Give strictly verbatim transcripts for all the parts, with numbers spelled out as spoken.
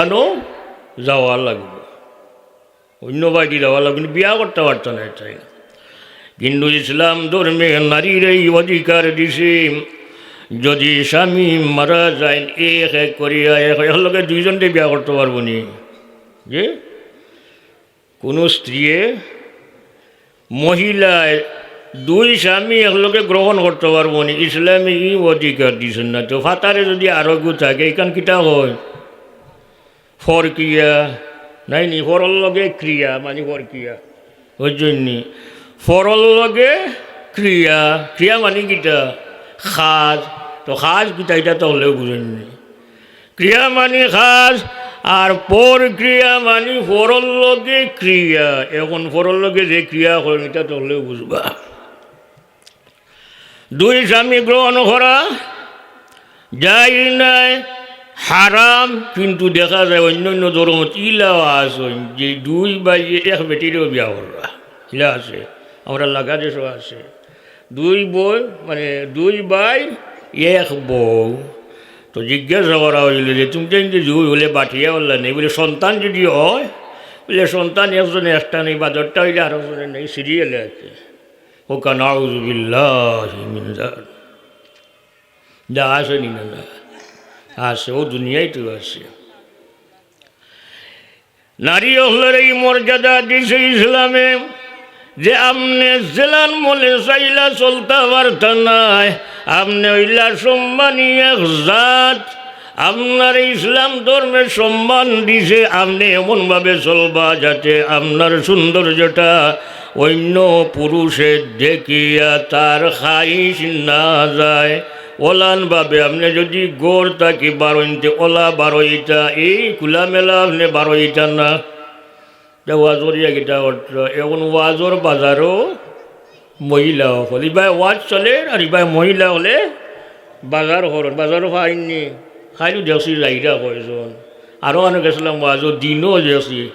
কেন যাওয়া লাগবে, অন্য বাড়ি যাওয়া লাগবে, বিয়া করতে পারত না তাই। কিন্তু ইসলাম ধর্মে নারীর এই অধিকার দিছে, যদি স্বামী মারা যায়, এক এক করিয়া এক, এক লগে দুইজনরে বিয়া করতে পারবো নি? যে কোনো স্ত্রীয়ে মহিলায় দুই স্বামী একলগে গ্রহণ করতে পারবো নি, ইসলামে ই অধিকার দিছেন না। তো ফাতারে যদি আরোগ্য থাকে, এখান কিতা হয়? ফরক্রিয়া, নাই নি? ফরর লগে ক্রিয়া, মানে ফরক্রিয়া, বুঝছেন নি? ফরর লগে ক্রিয়া, ক্রিয়া মানে কিতা? কাজ। তো কাজ কিতা, এটা তো হলেও বুঝেন নি। ক্রিয়া মানে কাজ, আর পরক্রিয়া মানে ফরর লগে ক্রিয়া। এখন ফরর লগে যে ক্রিয়া করেন, এটা তো হলেও বুঝবা। দুই স্বামী গ্রহণ করা যায় নাই, হারাম। কিন্তু দেখা যায় অন্য অন্য ধর্ম ইলাও আছে যে দুই ভাই এক বেটিরেও বিয়া কররা, ইলা আছে, আমরা লাগা দেশও আছে। দুই বউ, মানে দুই ভাই এক বউ। তো জিজ্ঞাসা করা হইল যে, "তুমি তো ইন্দু দুই, বলে বাটিয়া বললা নেই, বলে সন্তান যদি হয়, বলে সন্তান একজনে একটা নেই, বাদরটা হইলে আরো জনে নেই, সিরিয়ালে আছে।" ও কান আউযু বিল্লাহি মিন জালিক। যা আছে নি না, না আছে, ও দুনিয়ায় তো আছে। নারী অকলরে এই মর্যাদা দিছে ইসলামে যে আপনে যেলান মনে চাইলা চলতা পারতা নায়, আপনে অইলা সম্মানী এক জাত। আপনার ইসলাম ধর্মে সম্মান দিছে, আপনে এমনভাবে চলবা যাতে আপনার সৌন্দর্যটা অন্য পুরুষে দেখিয়া তার খাইশ না যায়। ওলান ভাবে আপনে যদি ঘর থাকি বারইনতে ওলা বারইতা, এই খোলামেলা আপনে বারইতা না। তে ওয়াজ করিয়া কিতা করতো? এখন ওয়াজর বাজারও মহিলা অকল, ইবায় ওয়াজ চলের আর ইবায় মহিলা অকলে বাজার করর। বাজারও খাইননি, খাইলু দেখছি যাইরা কয়জন। আরো অনেক গেছিলাম ওয়াজও, দিনও দেখছি,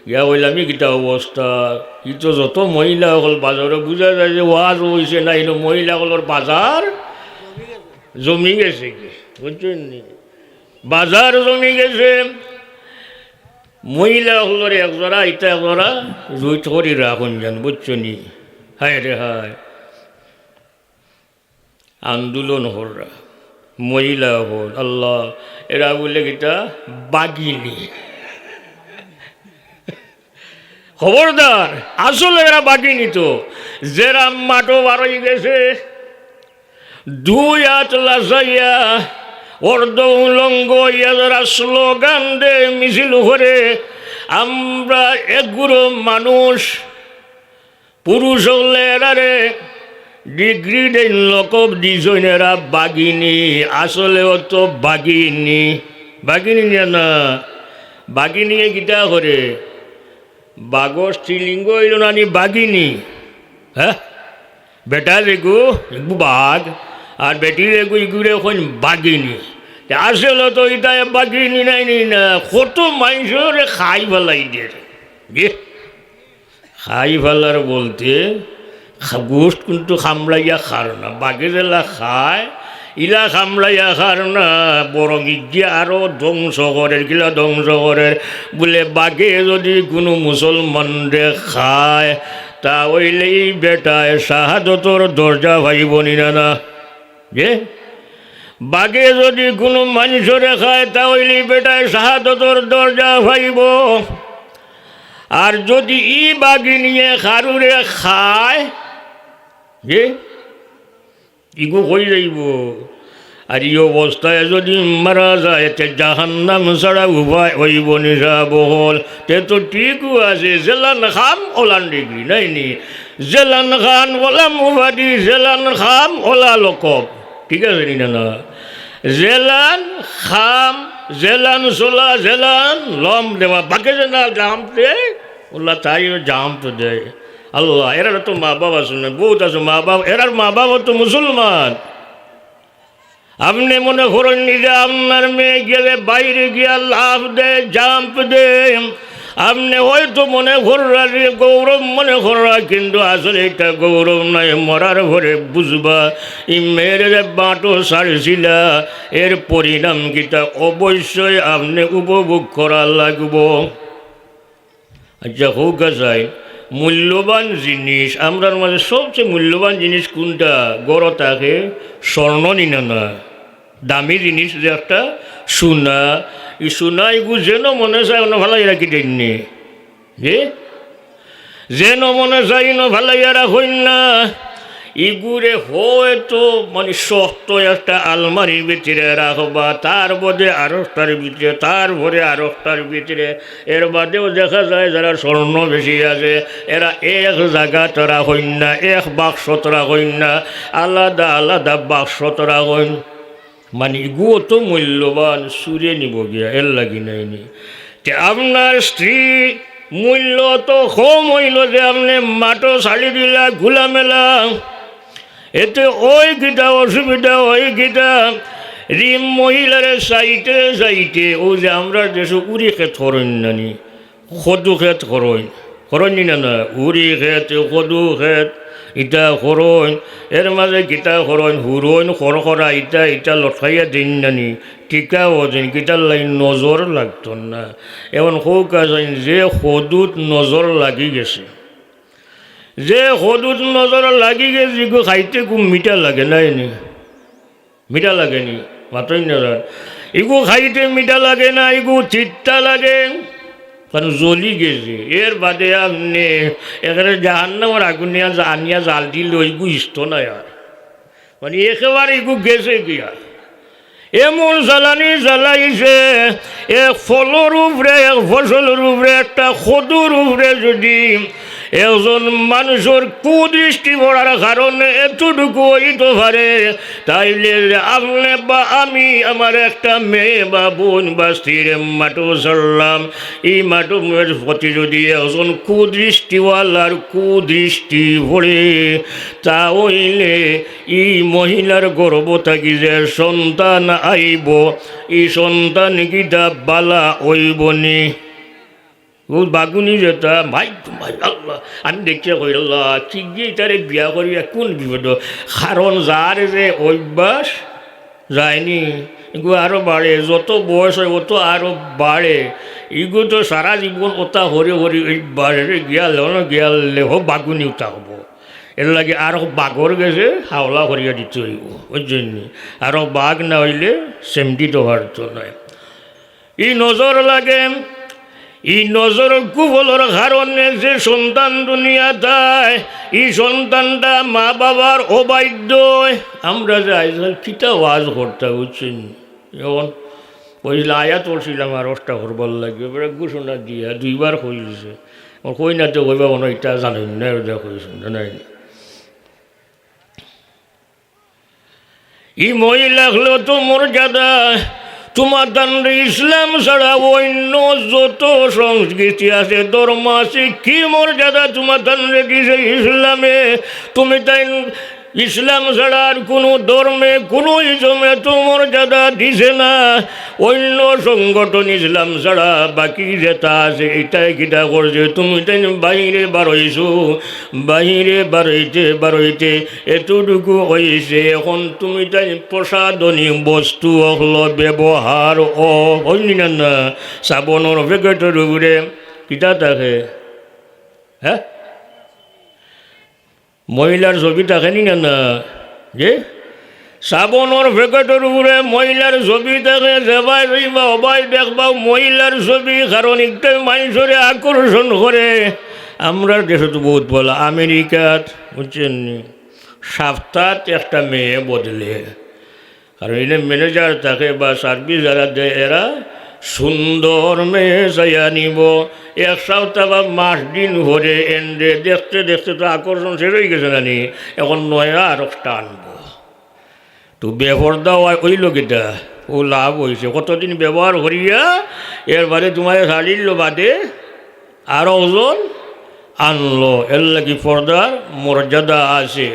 গিয়া কইলাম, "ই কিতা অবস্থা? ই তো যত মহিলা অকল বাজারও, বুঝা যায় যে ওয়াজ অইছে না, ইনো মহিলা অকলর বাজার জমি গেছে কি, বুঝছেন নি? বাজার জমি গেছে।" মহিলা অকলরে একজরা, ইতা একজরা জুইত করি রাখুন যান, বুঝছো নি? হায় রে হায়, আন্দোলন কররা মহিলা অকল, আল্লাহ, এরা বলে কিতা? বাগিনী। খবরদার, আসলে এরা বাগিনী তো। যেরা মাঠো বারই গেছে, দুই আত লাচাইয়া, অর্ধ উলঙ্গ অইয়া যারা স্লোগান দে, মিছিল করে, আমরা এগুলো মানুষ, পুরুষ অকলে এরারে ডিগ্রি দেইন, লকব দিছইন, এরা বাগিনী, আসলেও তো বাগিনী, বাগিনী না, না, বাগিনীয়ে কিতা করে? বাগর স্ত্রীলিঙ্গ অইল না নি বাগিনী? হ্যাঁ, বেটা যেগু, এগু বাঘ, আর বেটি যেগু, ইগুরে কইন বাগিনী। তে আসলে তো ইতায় বাগিনী নায় নি না, কত মাইনষরে খাই ফালাই দের। ইয়ে, খাই ফালার বলতে খা-, গোস্ত কিন্তু খামড়াইয়া খার না। বাঘে যেলা খায়, ইলা খামড়াইয়া খার না, বরং ইগিয়ে আরো ধ্বংস করের, কিলা ধ্বংস করের। বলে, বাঘে যদি কুনু মুসলমানরে খায়, তা অইলে ই বেটায় শাহাদতর দরজা পাইবো নি না, না? যে বাঘে যদি কুনু মানষরে খায়, তা অইলে ই বেটায় শাহাদতর দরজা পাইবো। আর যদি ই বাঘিনীয়ে কারুরে খায়, যে ইগু কই যাইবো? আর ই অবস্থায় যদি মারা যায়, তে জাহান্নাম ছাড়া উপায় অইবো নি সাব অকল। তে তো ঠিকউ আছে, যেলান কাম ওলান ডিগ্রি, নায় নি? যেলান কাম ওলা মুবাদি, যেলান কাম ওলা লকব। ঠিক আছে নি না, না? যেলান কাম, যেলান চলা, যেলান লম দেওয়া, বাকি যেলান জাম্প দে, ওলা তাই জাম্প দে। আল্লাহ, এরার তো মা বাপ আছে না, বহুত আছে মা বাপ, এরার মা বাপ তো মুসলমান। আপনে মনে করইন নি যে আপনার মেয়ে গেলে বাইরে গিয়া লাফ দে, জাম্প দে, আপনে হয়তো মনে কররা যে গৌরব মনে কররা, কিন্তু আসলে ইটা গৌরব নায়। মরার পরে বুঝবা, ই মেয়েরে যে বাটো ছাড়ছিলা, এর পরিণাম কিতা, অবশ্যই আপনে উপভোগ করা লাগবো। আচ্ছা, কউক্কা চাই, মূল্যবান জিনিস, আমরার মাঝে সবচেয়ে মূল্যবান জিনিস কুনটা? ঘরো থাকে স্বর্ণ নি না, না, দামি জিনিস যে একটা সোনা, ই সোনা ইগু যেন মনে চায় অনো ফালাই রাখি দেইন নি, যে যেন মনে চায় অনো ফালাইয়া রাখইন না। ইগুরে হয়তো মানে শক্ত একটা আলমারির ভিতরে রাখবা, তার বাদে আরোকটার ভিতরে, তার পরে আরোকটার ভিতরে। এর বাদেও দেখা যায় যারা স্বর্ণ বেশি আছে, এরা এক জাগাত রাখইন না, এক বাক্সত রাখইন না, আলাদা আলাদা বাক্সত রাখইন। মানে ইগুও তো মূল্যবান, চুরে নিবো গিয়া, এর লাগি নায় নি। তে আপনার স্ত্রী মূল্য তো কম অইলো যে আপনে মাটো ছাড়ি দিলা খোলামেলা। এতে অয় কিতা, অসুবিধা অয় কিতা? ই মহিলারে চাইতে চাইতে, অউ যে আমরার দেশো উরি খেত করইন না নি, কদু খেত করইন, করইন নি না, না, উরি খেত, কদু খেত, ইতা করইন, এর মাঝে কিতা করইন, হুরইন, খরখরা, ইতা, ইতা লটকাইয়া দেইন না নি, টিকাও দেইন, কিতার লাগি নজর লাগতো না। এখন কউক্কা চাইন যে কদুত নজর লাগি গেছে, যে কদুত নজর লাগি গেছে, ইগু খাইতে খুব মিঠা লাগে, নায় নি? মিঠা লাগে নি? মাতইন না যান। ইগু খাইতে মিঠা লাগে না, ইগু তিতা লাগে, কারণ জ্বলি গেছে। এর বাদে আপনে একেবারে জাহান্নামর আগুনে আজ আনিয়া জাল দিলে ইগু ইস্ত নায় আর। মানে একেবারে ইগু গেছে গিয়া। এমন জ্বালানি জ্বালাইছে, এক ফলর উপরে, এক ফসলর উপরে, একটা কদুর উপরে যদি একজন মানুষর কুদৃষ্টি পড়ার কারণে এতটুকু অইতো পারে, তাইলে আপনে বা আমি, আমার একটা মেয়ে বা বোন বা স্ত্রীরে মাটো ছাড়লাম, ই মাটোর প্রতি যদি একজন কুদৃষ্টিওয়ালার কুদৃষ্টি পড়ে, তা অইলে ই মহিলার গর্ভ থাকি যে সন্তান আইবো, ই সন্তান কিতা বালা অইবো নি? ও বাগুনি যেতা, মাই, মাই, আল্লাহ, আমি দেখিয়া কই, "আল্লাহ, কিগিয়ে ইতারে বিয়া করিয়া কুন বিপদ?" কারণ যার যে অভ্যাস, যায় নি? ইগু আরো বাড়ে, যত বয়স অয়, অত আরো বাড়ে। ইগু তো সারা জীবন অতা করি করি অভ্যাস, গিয়ালে, অনো গিয়ালে, হো বাগুনি অতা অইবো। এর লাগি আরক বাঘর গেছে হাওলা করিয়া দিতে অইবো, বুঝছইন নি? আরক বাঘ না অইলে সেমটি তো পারতো নায়। ই নজর লাগে, ই নজর কুফলর কারণে যে সন্তান দুনিয়াত আয়, ই সন্তানটা মা বাবার অবাধ্য অয়। আমরা যে আইজকাল কিতা ওয়াজ করতা, বুঝছইন নি? এখন কইছিলা আয়াত পড়ছিলাম আর অষ্টা করবার লাগি, এবারে ঘোষণা দিয়া দুইবার কই দিছে। কই না তো কইবা, মনে ইটা জানইন না, এটা কইছইন না, নায় নি? ই মহিলা অকলর তো মর্যাদা, তুমার তানরে ইসলাম ছাড়া অইন্য যত সংস্কৃতি আছে, ধর্ম আছে, কি মর্যাদা তুমার তানরে দিছে ইসলামে? তুমি তাইন ইসলাম ছাড়া আর কুনু ধর্মে, কুনু ইজমে তো মর্যাদা দিছে না। অইন্য সংগঠন ইসলাম ছাড়া বাকি যেতা আছে, ইতায় কিতা করছে? তুমি তাইন বাইরে বারইছো, বাইরে বারইতে বারইতে এতটুকু অইছে, এখন তুমি তাইন প্রসাধনী বস্তু অকল ব্যবহার অ-, অইন না, না, সাবনর প্যাকেটর উপরে কিতা থাকে? হ্যাঁ? মহিলার ছবি থাকে নি না, না? যে সাবনর প্যাকেটর উপরে মহিলার ছবি থাকে, যেবায় যাইবা অবায় দেখবা মহিলার ছবি, কারণ ইকটায় মানষরে আকর্ষণ করে। আমরার দেশো তো বউত বালা, আমেরিকাত, বুঝছইন নি, সাপ্তাত একটা মেয়ে বদলে। কারণ ইনে ম্যানেজার থাকে বা সার্ভিস যারা দেয়, এরা সুন্দর মেয়ে চাইয়া নিবো। এক সাপ্তা বা মাস দিন পরে এনরে দেখতে দেখতে তো আকর্ষণ শেষ অইগেছে না নি, এখন নয়া আরকটা আনবো। তো বেপর্দা অইলো কিতা? অউ লাভ অইছে, কতদিন ব্যবহার করিয়া এরবাদে তুমারে ছাড়িলো বাদে আরকজন আনলো, এরলাগি পর্দার মর্যাদা আছে।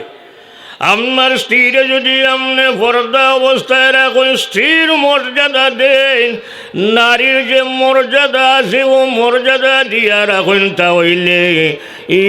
আপনার স্ত্রীরে যদি আপনে পর্দা অবস্থায় রাখইন, স্ত্রীর মর্যাদা দেইন, নারীর যে মর্যাদা আছে, অউ মর্যাদা দিয়া রাখইন, তা অইলে ই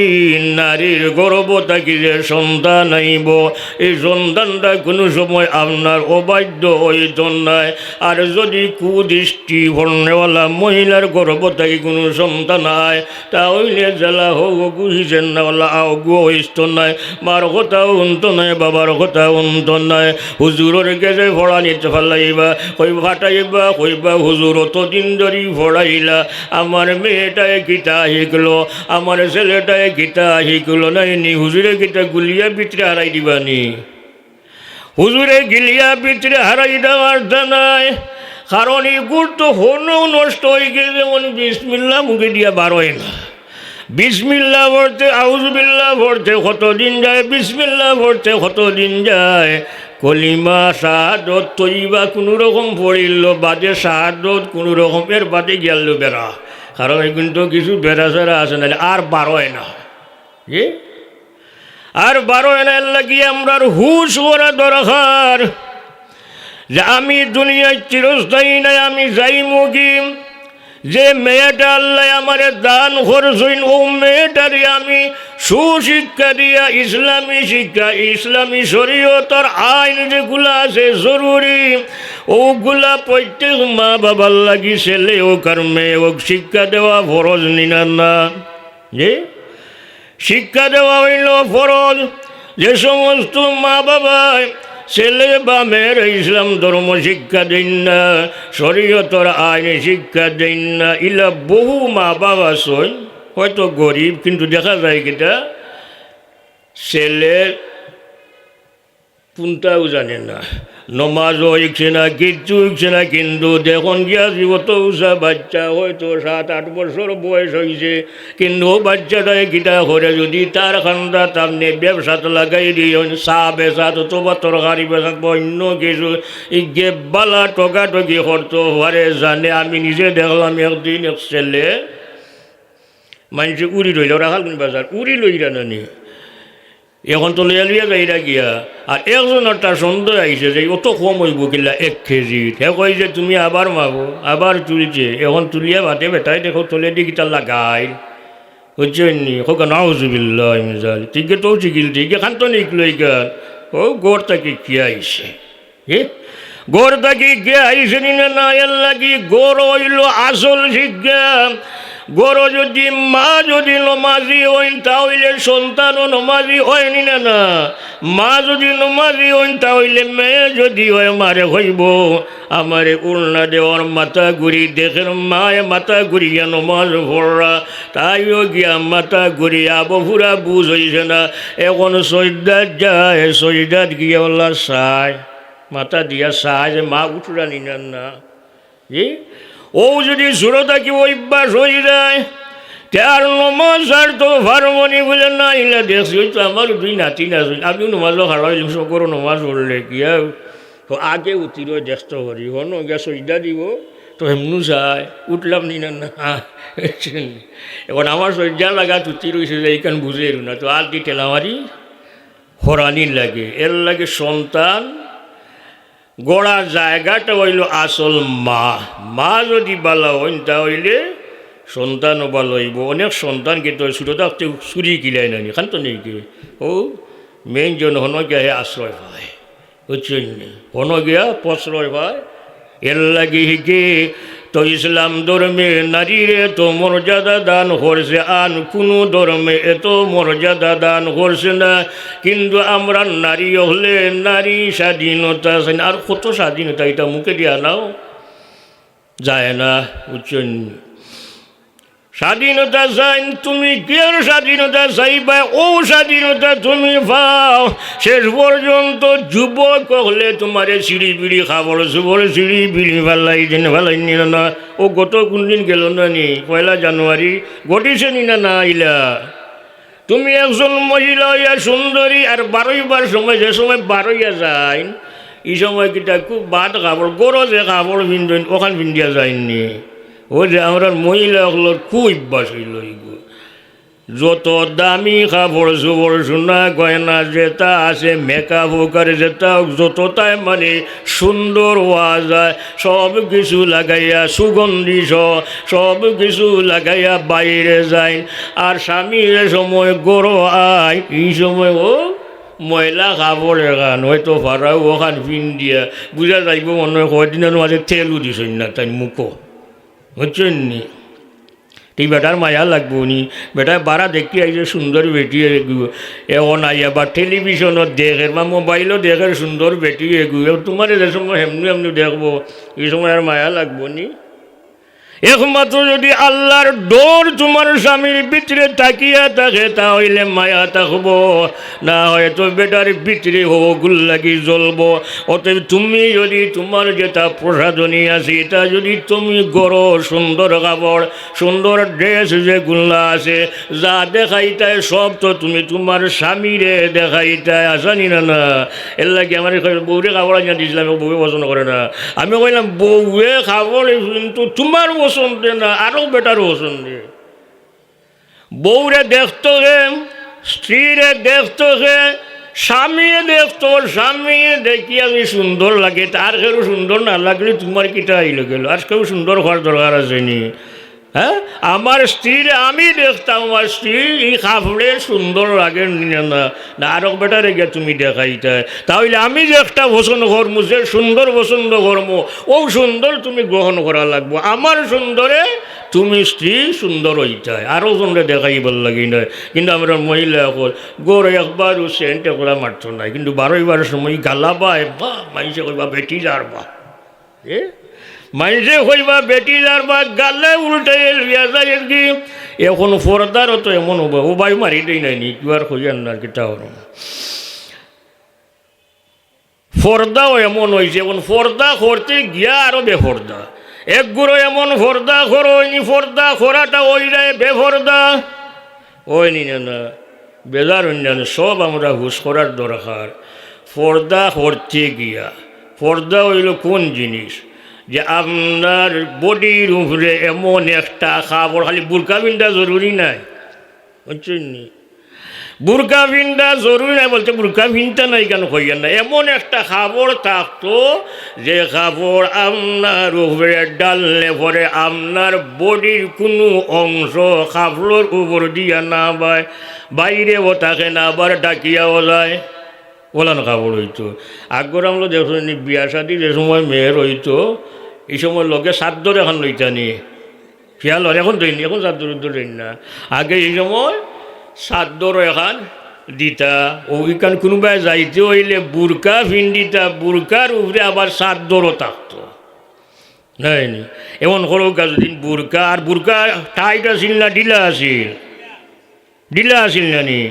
নারীর গর্ভ থাকি যে সন্তান আইবো, ই সন্তানটা কুনু সময় আপনার অবাধ্য অইতো নায়। আর যদি কুদৃষ্টি ফড়নেওয়ালা মহিলার গর্ভ থাকি কুনু সন্তান আয়, তা অইলে জ্বালা হউ অগু হিজের না অলা আওগু অইতো নায়, মার কথাও হুনতো নায়, বাবার কথাও হুনতো নায়। হুজুরর গেছে পড়ানিত ফালাইবা, কইবা ফাটাইবা, কইবা, "হুজুর, অতদিন ধরি পড়াইলা, আমার মেয়েটায় কিতা হিকলো, আমার ছেলেটায় কিতা হিকলো নায় নি?" হুজুরে কিতা গুলিয়া ভিতরে হারাই দিবা নি? হুজুরে গিলিয়া ভিতরে হারাই দেওয়ার দানায়, কারণ ইগুর তো হনউ নষ্ট অইগেছে, যেমন বিসমিল্লাহ মুখে দিয়া বারয় না। বিসমিল্লাহ পড়তে, আউজুবিল্লাহ পড়তে কতদিন যায়, বিসমিল্লাহ পড়তে কতদিন যায়, কলিমা, শাহাদত, তৈবা কুনু রকম পড়িল, বাদে শাহাদত কুনু রকম, এর বাদে গিয়ালো বেড়া। কারণ ইগুন তো কিছু বেড়া ছাড়া আছে, নাইলে আর বারয় না। জি? আর বারয় না, এর লাগি আমরার হুশ করা দরকার যে আমি দুনিয়াত চিরস্থায়ী নায়, আমি যাইমুগি। যে মেয়েটা আল্লায় আমারে দান করছইন, অউ মেয়েটারে আমি সুশিক্ষা দিয়া, ইসলামী শিক্ষা, ইসলামী শরীয়তর আইন যেগুলা আছে জরুরি, অউগুলা প্রত্যেক মা বাবার লাগি, ছেলে অউক আর মেয়ে অউক, শিক্ষা দেওয়া ফরজ নি না, না? জি? শিক্ষা দেওয়া অইলো ফরজ। যে সমস্ত মা বাবায় ছেলে বা মেয়েরে ইসলাম ধর্ম শিক্ষা দেইন না, শরীয়তর আইন শিক্ষা দেইন না, ইলা বহু মা বাবা আছইন, হয়তো গরিব, কিন্তু দেখা যায় কিতা, ছেলে কুন্তাও জানে না, নমাজও হিকছে না, কিচ্ছু হিকছে না, কিন্তু দেখইন গিয়া জীবত উষা বাচ্চা, হয়তো সাত আট বছর বয়স অইছে, কিন্তু অউ বাচ্চাটায় কিতা করে, যদি তার কান্দাত আপনে ব্যবসাত লাগাই দিছইন, চা বেচাত অথবা তরকারি বেচাত বা অইন্য কিছু, ইগে বালা টকাটকি করতো পারে, জানে। আমি নিজে দেখলাম একদিন এক ছেলে, মানষে উড়ি লইরা, রাখালগঞ্জ বাজার, উড়ি লইরা নানি। এখন তো লইয়া লইয়া যাইরা গিয়া। আর একজনর তার সন্দেহ আইছে যে অত কম অইবো কিলা এক কেজিত। হে কয় যে, "তুমি আবার মাপো, আবার তুলছে।" এখন তুলিয়া বাদে বেটায় দেখো তলেদি কিতা লাগাইল। বুঝছইন নি? কউক্কা, "নাউজুবিল্লাহি মিন জালিক।" তিগে তো শিকিল, তিগে খান তো নিকলো ইখান। অউ ঘর থাকি কিয়া আইছে? হে? ঘর থাকি কিয়া আইছে নি না, না, এর লাগি ঘর অইলো আসল শিক্ষা। ঘরো যদি মা যদি নমাজি অইন, তা অইলে সন্তানও নমাজি অয় নি না, না? মা যদি নমাজি অইন, তা অইলে মেয়ে যদি অয়, মারে কইবো, "আমারে উড়না দেওয়ার মাথা ঘুরি, দেখের মায় মাথা ঘুরিয়া নমাজ পড়রা।" তাইও গিয়া মাথা ঘুরিয়া বফুরা বুঝ অইছে না। এখন সইজদাত যায়, সইজদাত গিয়া অলা চায়, মাথা দিয়া চায় যে মা উঠরা নি না, না। জি? অউ যদি শুরু থাকি অভ্যাস অই যায়, তে আর নমাজ ছাড়তো পারবো নি বুলে, "না, ইলা দেখছি, অউ তো আমারও দুই নাতিন আছইন, আমিও নমাজো খাড়া অইলাম, সকরও নমাজ পড়লে কি আর, তো আগে উঠিরো দেখতো পারি, হনো গিয়া সইজদা দিবো, তো হেমনু চায়, উঠলাম নি না, না।" এখন আমার সইজদা লাগাত উঠি রইছে যে ইখান বুঝের না, তো আতদি ঠেলা মারি হরানির লাগে, এর লাগে সন্তান গড়ার জাগাটা অইলো আসল মা। মা যদি বালা অইন, তা অইলে সন্তানও বালা অইবো। অনেক সন্তান কিন্তু ছুটো থাকতে চুরি কিলাই নানি, খান তো নেই কি? অউ মেইন জন হনো গিয়া হে আশ্রয় পায়, বুঝছইন নি? হনো গিয়া প্রশ্রয় পায়। এর লাগি হিকে তো ইসলাম ধর্মে নারীরে তো মর্যাদা দান করছে, আন কুনু ধর্মে এত মর্যাদা দান করছে না। কিন্তু আমরা নারী অকলে নারী স্বাধীনতা চাইন, আর কত স্বাধীনতা, ইটা মুখে দিয়া নাও যায় না, বুঝছইন? স্বাধীনতা চাইন, তুমি কিয়ার স্বাধীনতা চাইবায়? অউ স্বাধীনতা তুমি পাও। শেষ পর্যন্ত যুবক অকলে তুমারে ছিড়ি বিড়ি কাপড় চুপড় ছিড়ি বিড়ি ফালাই দিন, ফালাই নিল না। অউ গত কুনদিন গেল না নি, পয়লা জানুয়ারি, ঘটিছে নি না, না ইলা? তুমি একজন মহিলা অইয়া সুন্দরী আর বারইবার সময়, যে সময় বারইয়া যাইন, ই সময় কিতা খুব বাদ কাপড়, গরজে কাপড় পিন্দইন, অখান পিন্দিয়া যাইন নি। অউ যে আমরার মহিলা অকলর কু অভ্যাস অইলো ইগু। যত দামি কাপড় চোপড়, সোনা গয়না যেতা আছে, মেকআপ হোক আর যেতা হোক, যততায় মানে সুন্দর অওয়া যায়, সব কিছু লাগাইয়া, সুগন্ধি সহ সব কিছু লাগাইয়া বাইরে যাইন। আর স্বামী যে সময় ঘরো আইন, ই সময় অউ ময়লা কাপড় এখান, হয়তো ফাড়াও অখান পিন্দিয়া, বুঝা যাইবো মনে অয় কয়দিনর মাঝে তেলও দিছইন না তাইন মুখো, বুঝছইন নি? তে বেটার মায়া লাগবো নি? বেটায় বারা দেখি আইছে সুন্দর বেটি এগু, এখন আইয়া বা টেলিভিশনো দেখের বা মোবাইলো দেখের সুন্দর বেটি এগু, এ তুমারে যে সময় হেমনু হেমনু দেখবো, ই সময় আর মায়া লাগবো নি? একমাত্র যদি আল্লার ডর তুমার স্বামীর ভিতরে থাকিয়া থাকে, তা অইলে মায়া থাকবো। না অয় তো বেটার ভিতরে অগুর লাগি জ্বলবো। অতএব তুমি যদি তুমার যেতা প্রসাধনী আছে, ইতা যদি তুমি ঘরো সুন্দর কাপড়, সুন্দর ড্রেস যেগুলা আছে, যা দেখাইতায় সব তো তুমি তুমার স্বামীরে দেখাইতায়, আছানি না না? এরলাগি আমারে কইল, "বউরে কাপড় আনিয়া দিছলাম, বউয়ে পছন্দ করে না।" আমি কইলাম, "বউয়ে কাপড় কিন্তু তুমার পছন্দে না, আরো বেটার পছন্দে।" বউরে দেখতো কে, স্ত্রীরে দেখতো কে, স্বামীয়ে দেখতো, স্বামীয়ে দেখিয়া যদি সুন্দর লাগে, তে আর কেউ সুন্দর না লাগলে তুমার কিতা অইলো গেলো? আর কেউ সুন্দর অওয়ার দরকার আছে নি? হ্যাঁ, আমার স্ত্রীরে আমি দেখতাম, আমার স্ত্রী ই কাপড়ে সুন্দর লাগে নি না, না, না আরক বেটারে গিয়া তুমি দেখাইতায়। তা অইলে আমি যে একটা পছন্দ করমু, যে সুন্দর পছন্দ করমু, অউ সুন্দর তুমি গ্রহণ করা লাগবো। আমার সুন্দরে তুমি স্ত্রী সুন্দর অইতায়, আরক জনরে দেখাইবার লাগি নায়। কিন্তু আমরার মহিলা অকল ঘরো একবারও সেন্ট একলা মারতো নায়, কিন্তু বারইবার সময় গালাবায়, বা, মাইনষে কইবা বেটি যার বা। এ? মাইনষে কইবা বেটি যার বা, গালে উল্টাইয়া লইয়া যায় আর কি। এখন পর্দারও তো এমন অইবো, অউ বায় মারি দেই নায় নি, কিতা আর কইয়ার না আর কিতা অইলো। পর্দাও এমন অইছে, এখন পর্দা করতে গিয়া আরো বেপর্দা। একগুরো এমন পর্দা করইন, পর্দা করাটা অইযায় বেপর্দা। অয় নি না, না, বেজার অইন না, সব আমরা হুশ করার দরকার। পর্দা করতে গিয়া, পর্দা অইলো কোন জিনিস? যে আপনার বডির উপরে এমন একটা কাপড়, খালি বুরকা পিন্দা জরুরি নায়, বুঝছইন নি? বুরকা পিন্দা জরুরি নায় বলতে বুরকা পিন্দা নায় কেনে কইয়ার না, এমন একটা কাপড় থাকতো যে কাপড় আপনার উপরে ডাললে পরে আপনার বডির কুনু অংশ কাপড়র উপর দিয়া না বায়, বাইরেও থাকে না, আবার ঢাকিয়াও যায়। অলান কাপড় অইতো। আগর আমলো দেখছইন নি, বিয়া শাদি যে সময় মেয়ের অইতো, ই সময় লগে চাদ্দর এখান লইতা নি। খেয়াল অর, এখন দেইন, এখন চাদ্দর উদ্দর দেইন না। আগে ই সময় চাদ্দর এখান দিতা, অউ ইখান কুনুবায় যাইতে অইলে বুরকা পিন্দিতা, বুরকার উপরে আবার চাদ্দরও থাকতো। নায় নি? এমন করউক্কা যুদি বুরকা, আর বুরকা টাইট আছিল না ঢিলা আছিল? ঢিলা আছিল না নি?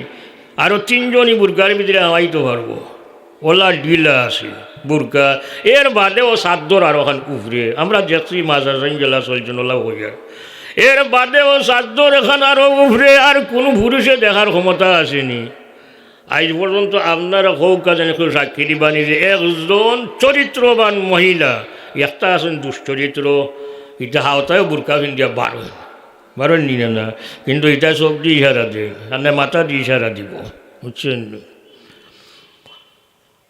আরো তিনজনই বুরকার ভিতরে হামাইতো পারবো, অলা ঢিলা আছিল বুরকা। এর বাদেও চাদ্দর আরোখান উপরে, আমরা দেখছি মাঝে যেলা চলছইন অলা অইয়া। এর বাদেও চাদ্দর এখান আরো উপরে, আর কুনু পুরুষে দেখার ক্ষমতা আছে নি? আইজ পর্যন্ত আপনারা কউক্কা যেন কেউ সাক্ষী দিবা নি যে একজন চরিত্রবান মহিলা, একটা আছইন দুশ্চরিত্র, ইতা হাওতায়ও বুরকা পিন্দিয়া বারইন, বারইন নি না, না, কিন্তু ইতা চোখদি ইশারা দেয়, আর না মাথাদি ইশারা দিবো, বুঝছইন নি?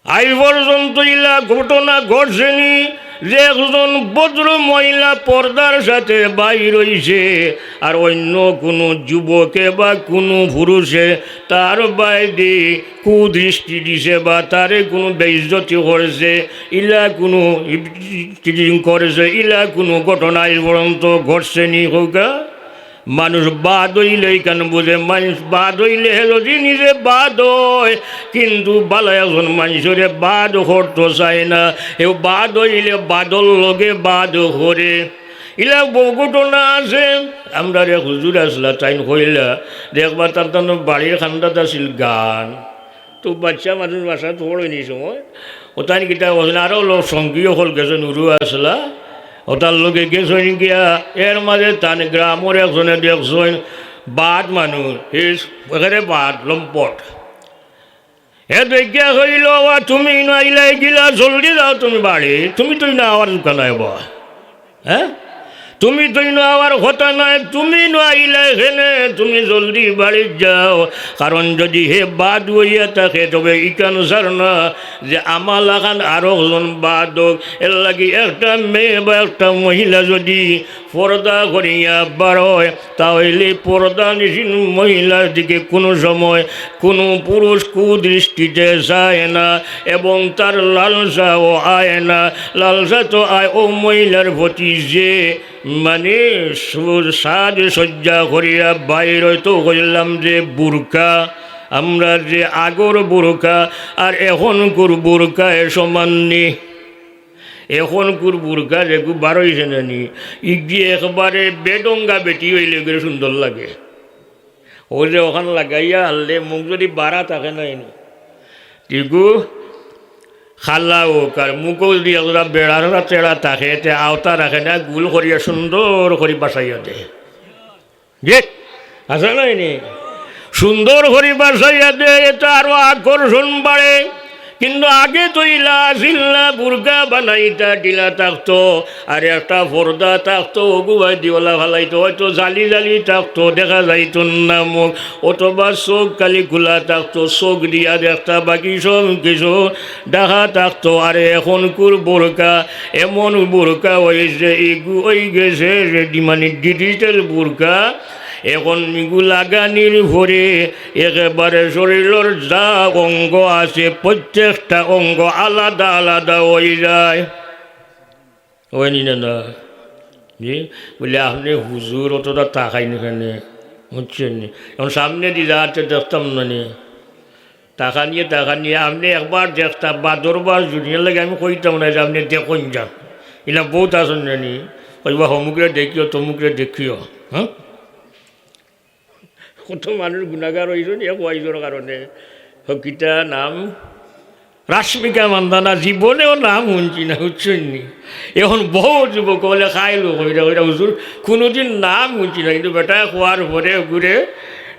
আইজ পর্যন্ত ইলা ঘটনা ঘটছে নি যে একজন ভদ্র মহিলা পর্দার সাথে বাইর অইছে, আর অইন্য কুনু যুবকে বা কুনু পুরুষে তার বায়দি কুদৃষ্টি দিছে বা তারে কুনু বেইজ্জতি করছে, ইলা কুনু ইফটিজিং করছে, ইলা কুনু ঘটনা আইজ পর্যন্ত ঘটছে নি কউক্কা? মানুষ বাদ অইলে ইখান বুঝে, মানুষ বাদ অইলে হে যুদি নিজে বাদ অয়, কিন্তু ভালা একজন মানষরে বাদ করতো চায় না, হেউ বাদ অইলে বাদর লগে বাদ করে। ইলা বউত ঘটনা আছে। আমরার এক হুজুর আছলা, তাইন কইলা, দেখবা তান তান বাড়ির কান্দাত আছিল গান, তো বাইচ্চা মানুষ বাসাত পড়ইন ই সময়, অতাইন কিতা করছইন, আরো লোক সঙ্গী অকল গেছইন, হুরু আছলা, অতার লগে গেছইন গিয়া, এর মাঝে তান গ্রামর একজনে দেখছইন, বাদ মানুষ, হে একেবারে বাদ, লম্পট। হে দেখিয়া কইল, "ওবা, তুমি ইনো আইলায় কিলা, জলদি যাও তুমি বাড়ি, তুমি তো ইনো আওয়ার দরকার নাই বা।" হ্যাঁ? তুমি তো ইনো আওয়ার কথা নায়, তুমি ইনো আইলায় কেনে? তুমি জলদি বাড়িত যাও, কারণ যুদি হে বাদ অইয়া থাকে, তবে ইখান ছাড় না যে আমা লাখান আরকজন বাদ অউক। এরলাগি একটা মেয়ে বা একটা মহিলা যুদি পর্দা করিয়া বারয়, তা অইলে পর্দানিশীন মহিলার দিকে কুনু সময় কুনু পুরুষ কুদৃষ্টিতে চায় না এবং তার লালসাও আয় না। লালসা তো আয় অউ মহিলার প্রতি যে মানে সু-, সাজসজ্জা করিয়া বাইর অয়, তো কইলাম যে বুরকা, আমরা যে আগর বুরকা আর এখনকুর বুরকা এ সমান নি। এখনকুর বুরকা যেগু বারইছে না নি, ইগদি একবারে বেঢঙ্গা বেটি অইলে ইগুরে সুন্দর লাগে। অউ যে অখান লাগাইয়া হারলে মুখ যুদি বারা থাকে না ইনো, ইগু কালা অউক আর মুখো যুদি একজরা বেড়ার তেড়া থাকে, তে আওতা রাখে না, গুল করিয়া সুন্দর করি বাছাইয়া দেয়। যে আছে না ইনি? সুন্দর করি বাছাইয়া দেয়, এতে আরো আকর্ষণ বাড়ে। কিন্তু আগে তো ইলা আছিল না, বুরকা বানাইতা ঢিলা থাকতো, আর একটা পর্দা থাকতো, অগুবায়দি অলা ফালাইতো, অয়তো জালি জালি থাকতো, দেখা যাইতো না মুখ, অথবা চউখ খালি খুলা থাকতো, চউখ দিয়া দেখতা, বাকি সব কিছু ঢাকা থাকতো। আর এখনকুর বুরকা এমন বুরকা অইছে, ইগু অইগেছে যে ডি-, মানে digital বুরকা। এখন ইগু লাগানির পরে একেবারে শরীলর যা অঙ্গ আছে, প্রত্যেকটা অঙ্গ আলাদা আলাদা অইযায়। অয়নি না, না? জি? বলে, "আপনে হুজুর অতটা তাকাইন কেনে?" বুঝছইন নি? এখন সামনেদি যাতে দেখতাম না নি। তাকানিয়ে, তাকানিয়ে, আপনে একবার দেখতা, বাদরবার জুনিয়র লাগে আমি কইতাম না যে আপনে দেখইন যান। ইলা বউত আছইন না নি? কইবা, "হমুকরে দেখিও, তমুকরে দেখিও।" হ্যাঁ? কত মানুষ গুনাগার অইছইন এক ওয়াইজর কারণে। হকিতা নাম রাশ্মিকা মান্ধানা, জীবনেও নাম হুনছি না, বুঝছইন নি? এখন বউত যুবক অকলে খাইলো কইরা কইরা, "হুজুর, কুনুদিন নাম হুনছি না, কিন্তু বেটায় কওয়ার পরে ঘুরে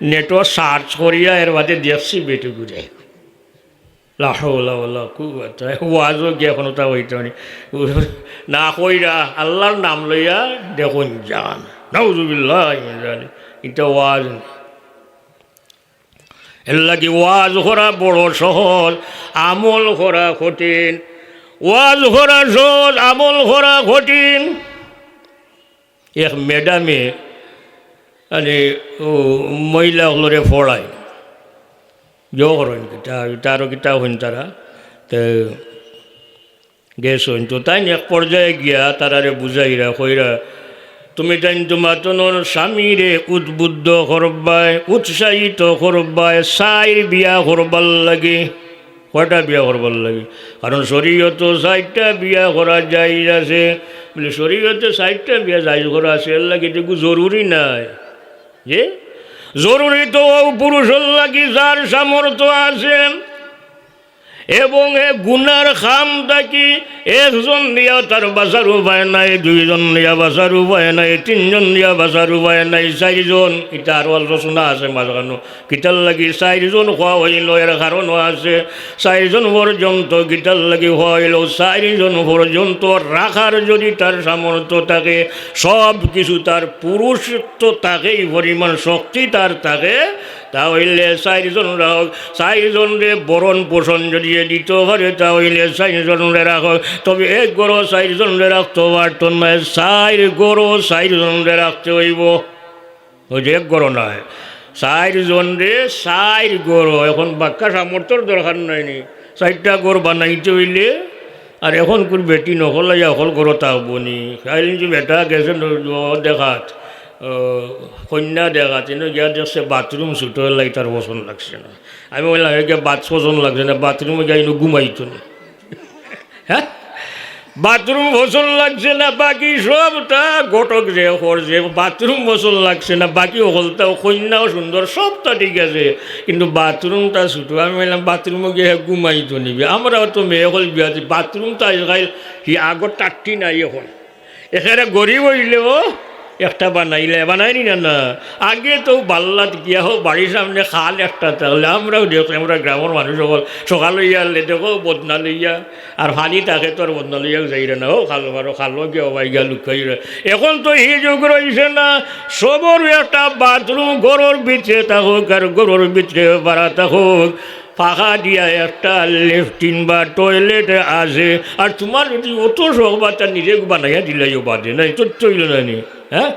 নেটো search করিয়া এর বাদে দেখছি বেটি ঘুরে।" লা হাওলা ওয়ালা কুওয়াতা। ওয়াজও গিয়া কুনুতা অইতো নি। না কইরা আল্লার নাম লইয়া দেখইন যান। নাউজুবিল্লাহি মিন যালিক। ইটা ওয়াজ নি। এরলাগি ওয়াজ করা বড় সহজ, আমল করা কঠিন। ওয়াজ করা সহজ, আমল করা কঠিন। এক ম্যাডামে মানে ও মহিলা অকলরে পড়ায়, জো করইন কিতা, তারও কিতা অইন তারা, তে গেছইন। তো তাইন এক পর্যায়ে গিয়া তারারে বুঝাইরা কইরা, "তুমি তাইন তুমার তনর স্বামীরে উদ্বুদ্ধ করবায়, উৎসাহিত করবায়, চাইর বিয়া করবার লাগি।" কয়টা বিয়া করবার লাগি? কারণ শরীয়তো চাইরটা বিয়া করা জায়েজ আছে। বলে, "শরীয়তে চাইরটা বিয়া জায়েজ করা আছে, এরলাগি তো ইগু জরুরি নায়।" যে জরুরি তো অউ পুরুষর লাগি যার সামর্থ্য আছে। এবং এ গুনার কাম থাকি একজন দিয়া তার বাঁচার উপায় নাই, দুইজন দিয়া বাঁচার উপায় নাই, তিনজন দিয়া বাঁচার উপায় নাই, চাইরজন, ইটা আরো আলোচনা আছে মাঝখানো। কিতার লাগি চাইরজন কওয়া অইলো, এর কারণও আছে। চাইরজন পর্যন্ত কিতার লাগি কওয়া অইলো, চাইরজন পর্যন্ত রাখার যুদি তার সামর্থ্য থাকে, সব কিছু তার পুরুষত্ব থাকে, ই পরিমাণ শক্তি তার থাকে, তা অইলে চাইরজন রাখউক, চাইরজনরে ভরণ পোষণ যুদি এ দিতো পারে, তা অইলে চাইরজনরে রাখউক। তবে এক ঘরো চাইরজনরে রাখতো পারতো নায়, চাইর ঘরো চাইরজনরে রাখতে অইবো। অউ যে এক ঘরো নায়, চাইরজনরে চাইর ঘরো। এখন বাক্কা সামর্থ্যর দরকার নাই নি, চাইরটা ঘর বানাইতে অইলে। আর এখনকুর বেটি নকল আইয়া অকল ঘরো থাকবো নি। কাইল যে বেটা গেছে ন-, ও দেখাত, ও, কইন্যা দেখাত, ইনো গিয়া দেখছে বাথরুম ছুটো, এরলাগি তার পছন্দ লাগছে না। আমি কইলাম, "এ গিয়া বাথ-, পছন্দ লাগছে না, বাথরুমো গিয়া ইনো ঘুমাইতো নি।" হ্যাঁ? বাথরুম পছন্দ লাগছে না, বাকি সবতা ঘটক যে করছে, বাথরুম পছন্দ লাগছে না, বাকি হকলতাও কইন্যাও সুন্দর, সবতা ঠিক আছে, কিন্তু বাথরুমটা ছুটো। আমি কইলাম, "বাথরুমো গিয়া ঘুমাইতো নি বে, আমরাও তো মেয়ে হকল বিয়া দি, বাথরুম তো আজকাল কি আগর টাট্টি নাই এখন, একেবারে গরিব অইলেও একটা বানাইলে, বানাইনি না, না। আগে তো বাল্লাত গিয়া হো, বাড়ির সামনে খাল একটা থাকলে, আমরাও দেখছি, আমরা গ্রামর মানুষ অকল সকাল অইয়া আইলে দেখো বদনা লইয়া, আর পানি থাকে তো আর বদনা লইয়া যাইরা না, ও খাল পারো, খালো গিয়া ও ভাই গিয়া লুকাইরা। এখন তো হি যুগ রইছে না, সবর একটা বাথরুম ঘরর ভিতরে থাকউক আর ঘরর ভিতরে বারা থাকউক, ফাঁকা দিয়া একটা লেট্রিন বা টয়লেট আছে। আর তুমার যদি অত শখ বা তা নিজে বানাইয়া দিলাইও বাদে, নাই তো চইল না নি, হ্যাঁ?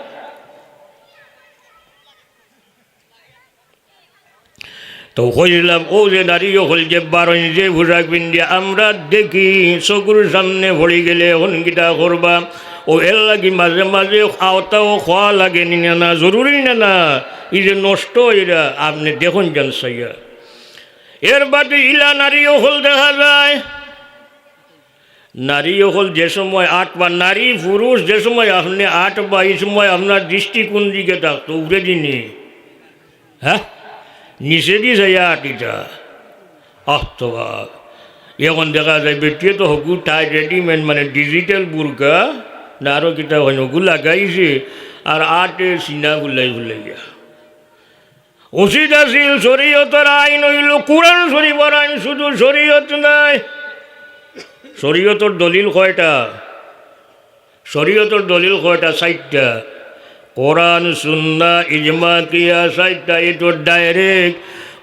তো কইলাম, ও যে নারী অকল যে বারইন যে পোশাক পিন্দিয়া আমরা দেখি চকুর সামনে পড়ি গেলে এখন কিতা করবা? ও এর লাগি মাঝে মাঝে আওতাও খাওয়া লাগে নি না, না, জরুরি না, না, এই যে নষ্ট এরা আপনি দেখুন যান চাইয়া। এর বাদে ইলা নারী অকল দেখা যায়, নারী অকল যে সময় আট বা নারী পুরুষ যে সময় আপনি আট বা এই সময় আপনার দৃষ্টি কোন দিকে থাকতো, উপরে দিনে, হ্যাঁ, নিচে দি যাইয়া আটিটা। আহ তো বাপ, এখন দেখা যায় বেটিয়ে তো হকু টাই রেডিমেড মানে ডিজিটাল বুরকা না আরো কিতা হয় হকু লাগাইছে, আর আটে সিনা ফুলাই ফুলাইয়া। উচিত আছিল শরীয়তর আইন অইল কোরআন শরীফর আইন, শুধু শরীয়ত নায়। শরীয়তর দলিল কয়টা? শরীয়তর দলিল কয়টা? চাইরটা। কোরআন, সুন্নাহ, ইজমা, কিয়াস, চাইরটা। এই তো ডাইরেক্ট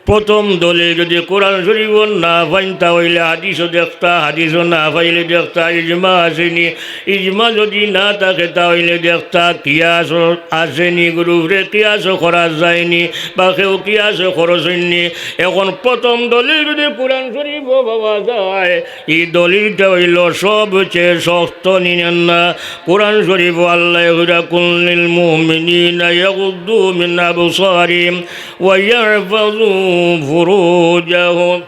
প্রথম দলিল। যদি কোরআন শরীফও না পাইন, তা অইলে হাদিসও দেখতা, হাদিসও না পাইলে দেখতা, ইজমা আছে নি, ইজমা যদি না থাকে, তা অইলে দেখতা, কিয়াস আছে নি, গুরুরে কিয়াস করা যায় নি, বা কেউ কিয়াস খরচ অইন নি। এখন প্রথম দলিল যদি কোরআন শরীফও পাওয়া যায়, এই দলিলটা অইল সবচেয়ে শক্ত, নি না? কোরআন শরীফও আল্লায় কইরা, "কুল লিল মুমিনিনা ইয়াগুদ্দু মিন আবসারিহিম ওয়া ইয়াহফাযু ফুরুজাহুম।"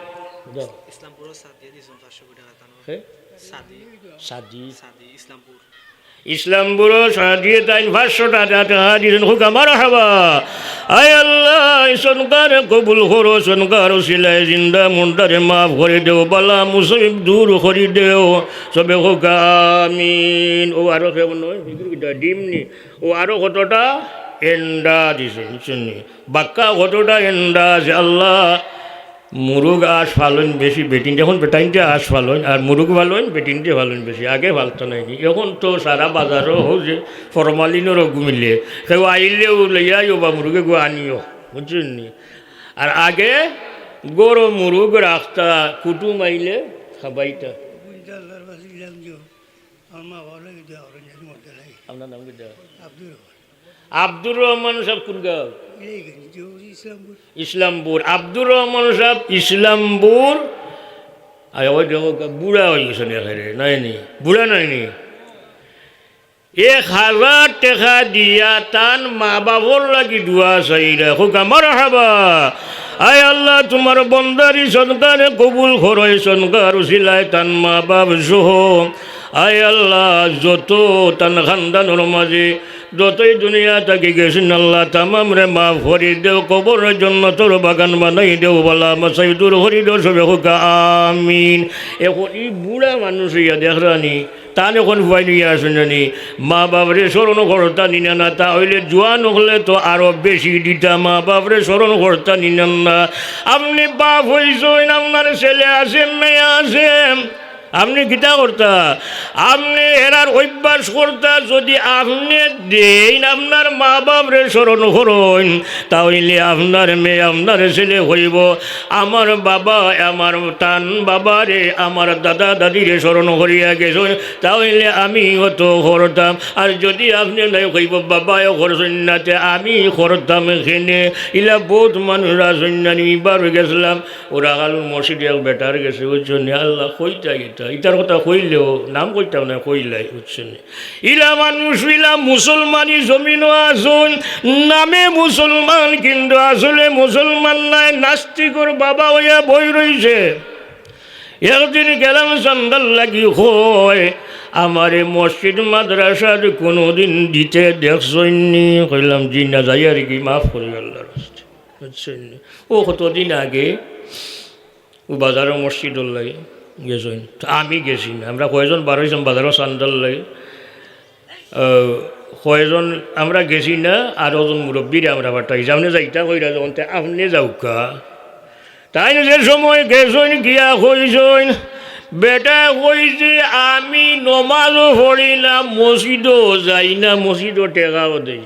ইসলামপুরও সাদিয়া দিছইন পাঁচশো কোটি টাকা তানু। হে? সাদি। সাদি। সাদি, ইসলামপুর। ইসলামপুরও সাদিয়ে তাইন পাঁচশো টাকা, টাকা দিছইন, কউক্কা মারহাবা। আয় আল্লাহ, ই সদকারে কবুল করো, সদকার উসিলায় জিন্দা মুর্দারে মাফ করি দেও, বালা মুসিবত দূর করি দেও। সবে কউক্কা আমিন। ও আরো কেউ নয়, এগুলো কিতা ডিম নি? ও আরো কতটা এন্ডা দিছে, বুঝছইন নি? বাক্কা কতটা এন্ডা আছে, আল্লাহ। মুরুগ আস ফালইন বেশি বেটিন, এখন বেটাইনতে আস ফালইন, আর মুরুগ ফালইন বেটিনতে ফালইন বেশি। আগে ফালতা নায় নি, এখন তো সারা বাজারও হউ যে ফরমালিনর ঘুমিলে, কেউ আইলেও লইয়া আইও বা মুরুগ এগু আনিও, বুঝছইন নি? আর আগে গরু মুরুগ রাখতা, কুটুম আইলে খাবাইতা। আমার মা বাবা লাগে দোয়া করেন, যাতে মরতে লাগে। আপনার নাম কি দেওয়া? আব্দুর রহমান। আব্দুর রহমান সাহেব কোন গাঁও? এই গেঞ্জি, ওই ইসলামপুর। ইসলামপুর। আব্দুর রহমান সাহেব ইসলামপুর। আর ওই দেখো, বুড়া হয়ে গেছেন এখানে, নাইনি? বুড়া নাইনি? এক হাজার টাকা দিয়া তান মা বাবার লাগি দোয়া চাইরা। কউক্কা মারহাবা। আয় আল্লাহ, তুমার বন্দার ই সদকারে কবুল করো, ই সদকার উসিলায় তান মা বাপ সহ। আয় আল্লাহ, যত তান খানদানর মাঝে যতই দুনিয়া থাকি গেছইন আল্লাহ, তামামরে মাফ করি দেও, কবররে জন্নতর বাগান বানাই দেও, বালা মাসাইব দূর করি দেও, সবে কউক্কা আমিন। এখন ই বুড়া মানুষ অইয়া দেখরানি, তান এখন ফুয়াইন অইয়া আছইন না নি, মা বাপরে স্মরণ করতা নি না, না, তা অইলে জুয়ান অকলে তো আরো বেশি দিতা, মা বাপরে স্মরণ করতা নি না, না। আপনে বাপ অইছইন, আপনার ছেলে আছে, মেয়ে আছে, আপনে কিতা করতা? আপনে এরার অভ্যাস করতা, যদি আপনে দেইন, আপনার মা বাপরে স্মরণ করইন, তা অইলে আপনার মেয়ে, আপনার ছেলে কইবো, "আমার বাবা, আমার তান বাবারে, আমার দাদা দাদিরে স্মরণ করিয়া গেছইন, তা অইলে আমি অত করতাম।" আর যদি আপনে নাই কইবো, "বাবায় করছইন না, তে আমি করতাম কেনে?" ইলা বউত মানুষ আছইন না নি, ইবার গেছলাম, ও রাখালুর মসজিদে এক বেটার গেছে, বুঝছইন নি? আল্লাহ, কইতা ইতা, ইতার কথা কইলেও, নাম কইতাম না, কইলাই, বুঝছইন নি? ইলা মানুষ, ইলা মুসলমানি জমিনো আছইন, নামে মুসলমান, কিন্তু আসলে মুসলমান নায়, নাস্তিকর বাবা অইয়া বই রইছে। একদিন গেলাম চান্দার লাগি, কয়, "আমারে মসজিদ মাদ্রাসাত কুনুদিন দিতে দেখছইন নি?" কইলাম, "জি না, যাই আর কি, মাফ করি আল্লাহর রাস্তে।" বুঝছইন নি? ও কতদিন আগে ও বাজারো মসজিদর লাগি গেছইন, তো আমি গেছি না। আমরা কয়জন বার অইছলাম বাজারো চান্দার লাগি। আহ, কয়জন আমরা গেছি না, আরো জন মুরব্বীরে আমরা পাঠাইছি, আপনে যাইতা কইরা যখন, তে আপনে যাউক্কা। তাইন যে সময় গেছইন, গিয়া কইছইন, বেটায় কইছে, "আমি নমাজও পড়ি না, মসজিদও যাই না, মসজিদও টেকাও দেই না।"